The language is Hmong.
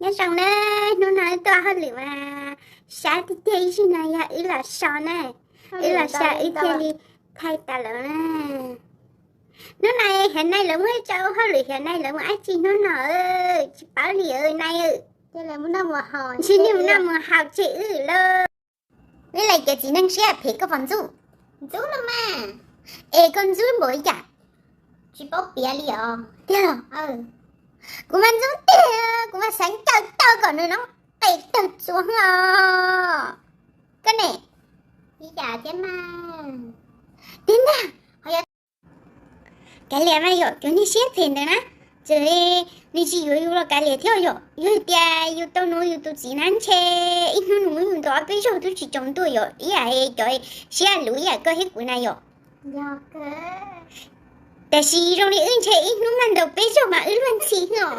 Nyob zoo na, hnub no wb tuaj hauj lwm mas sab tiag tiag, ib zaug no yog wb los so na, wb los so wb thiaj li thaij tas lawm na. Hnub no Hiav Nais lawv muab tso ua hauj lwm, Hiav Nais lawv mus dab tsi hnub no, tsis paub li nais. Ntshe nej mus noj mus haus tseg wb lawm. Wb lais cov txiv neej siab phem koj puas ntxub? Ntxub los mas. Es koj ntxub npaum li cas? Tsis paub piav li os. Tiag los? Kuv mas ntxub tiag, kuv mas xav ncaws tau kom nws noob qes tawg txuas os. Koj ne? Ib yam thiab mas. Tiag ntag. Kav liam mas yom, cov neeg siab phem ntawd na, txawm nws tsis yuav yus los kav liam thiab yom. Yog tias yus tau nuv yus tus txiv na ntshe ib hnub nws muab yus ntaus ob peb zaug twb tsis tsaus ntuj yom, ib yam cov siab luv ib yam koj thiab kuv na yom. Tab sis zoo li wb ntshe ib hnub mas ntaus peb zaug mas wb luag ntxhi os.